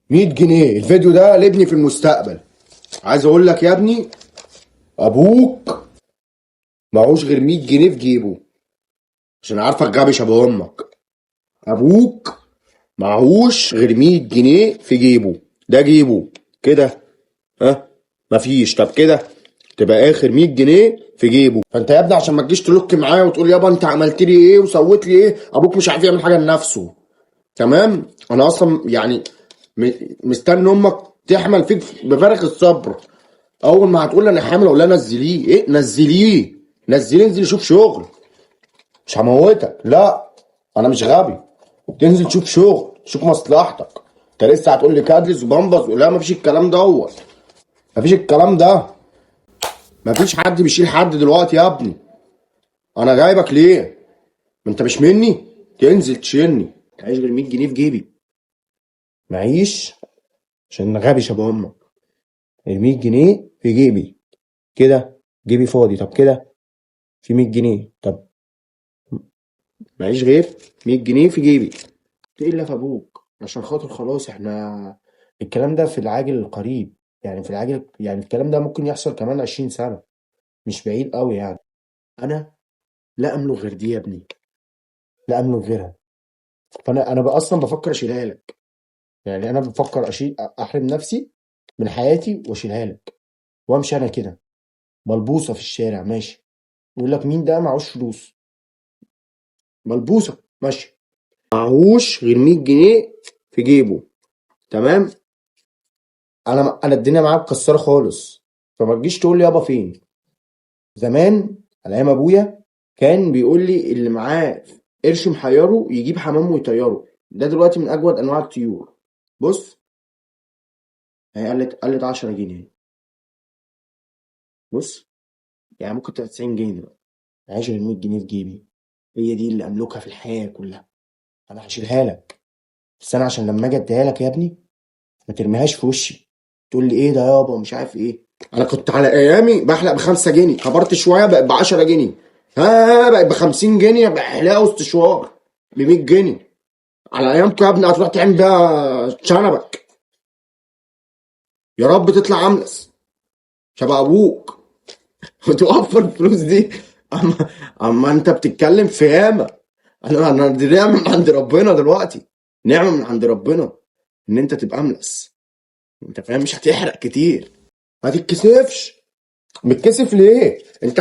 100 جنيه. الفيديو ده لابني في المستقبل. عايز اقول لك يا ابني، ابوك معهوش غير 100 جنيه في جيبه، عشان عارفك غبي شبه امك. ابوك معهوش غير 100 جنيه في جيبه، ده جيبه كده، ها مفيش. طب كده تبقى اخر 100 جنيه في جيبه. فانت يا ابني عشان ما تجيش تلوك معايا وتقول يابا انت عملت لي ايه وسويت لي ايه، ابوك مش عارف يعمل حاجة لنفسه. تمام؟ انا اصلا يعني مستني امك تحمل فيك بفارغ الصبر. اول ما هتقول انا حامل اقول لها نزليه. ايه نزليه؟ نزليه، انزل شوف شغل. مش هموتك، لا انا مش غبي. تنزل تشوف شغل، تشوف مصلحتك. انت لسه هتقول لي كادلز وبامبز؟ لا مفيش الكلام دوت، مفيش الكلام ده، مفيش حد بيشيل حد دلوقتي يا ابني. انا جايبك ليه؟ ما انت مش مني، تنزل تشيلني. معيش غير 100 جنيه في جيبي، معيش عشان غبي شبه امك. ال 100 جنيه في جيبي كده، جيبي فاضي. طب كده في 100 جنيه، طب معيش غير 100 جنيه في جيبي. تقل في ابوك عشان خاطر خلاص. احنا الكلام ده في العاجل القريب، يعني في العاجل، يعني الكلام ده ممكن يحصل كمان 20 سنة، مش بعيد قوي يعني. انا لا املك غير دي يا ابني، لا املك غيرها. فانا بقى اصلا بفكر اشيلها لك، يعني انا بفكر اشيل، احرم نفسي من حياتي واشيلها لك وامشي انا كده بلبوصه في الشارع ماشي، يقول لك مين ده معهوش فلوس، بلبوصه ماشي، معهوش غير 100 جنيه في جيبه. تمام؟ انا الدنيا معايا مكسرة خالص، فما تجيش تقول لي يابا فين. زمان على ايام ابويا كان بيقول لي اللي معاه قرش محيره يجيب حمام ويطيره. ده دلوقتي من اجود انواع الطيور. بص هي قلت 10 جنيه، بص يعني ممكن تبقى 90 جنيه دلوقتي. معيش غير 100 جنيه في جيبي، هي دي اللي املكها في الحياة كلها. انا هشيلها لك، بس انا عشان لما اجي اديها لك يا ابني ما ترميهاش في وشي تقول لي ايه ده يابا ومش عارف ايه. انا كنت على ايامي بحلق ب5 جنيه، كبرت شوية بقت ب10 جنيه، ها بقت ب50 جنيه، بقى حلاقه واستشوار ب100 جنيه. على ايامكم يا ابني هتروح تعمل بيها شنبك. يا رب تطلع املس شبه ابوك وتوفر الفلوس دي. اما انت بتتكلم في ياما. انا دي نعمه من عند ربنا دلوقتي، نعمه من عند ربنا ان انت تبقى املس. انت فاهم؟ مش هتحرق كتير، ما تتكسفش. متكسف ليه؟ انت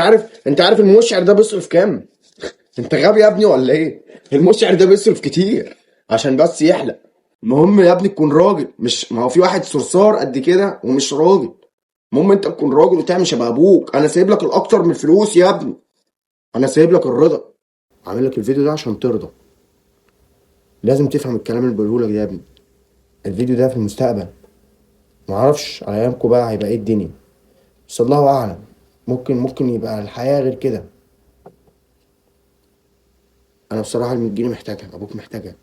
عارف المشعر ده بيصرف كام؟ انت غبي يا ابني ولا ايه؟ المشعر ده بيصرف كتير عشان بس يحلق. المهم يا ابني تكون راجل، مش ما هو في واحد صرصار قد كده ومش راجل. المهم انت تكون راجل وتعمل شبه ابوك. انا سايب لك الاكتر من الفلوس يا ابني، انا سايب لك الرضا. عامل لك الفيديو ده عشان ترضى. لازم تفهم الكلام اللي بقوله لك ده يا ابني. الفيديو ده في المستقبل، معرفش على ايامكم بقى هيبقى ايه الدنيا، بس الله اعلم. ممكن يبقى الحياة غير كده. انا بصراحة ال 100 جنيه محتاجها، ابوك محتاجها.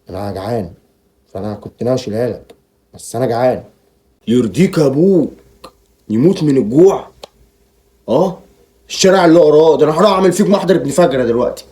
انا جعان، فانا كنت ناوي اشيلها لك، بس انا جعان. يرضيك يا ابوك يموت من الجوع؟ الشارع اللي وراه ده انا هروح اعمل فيك محضر ابن فجرة دلوقتي.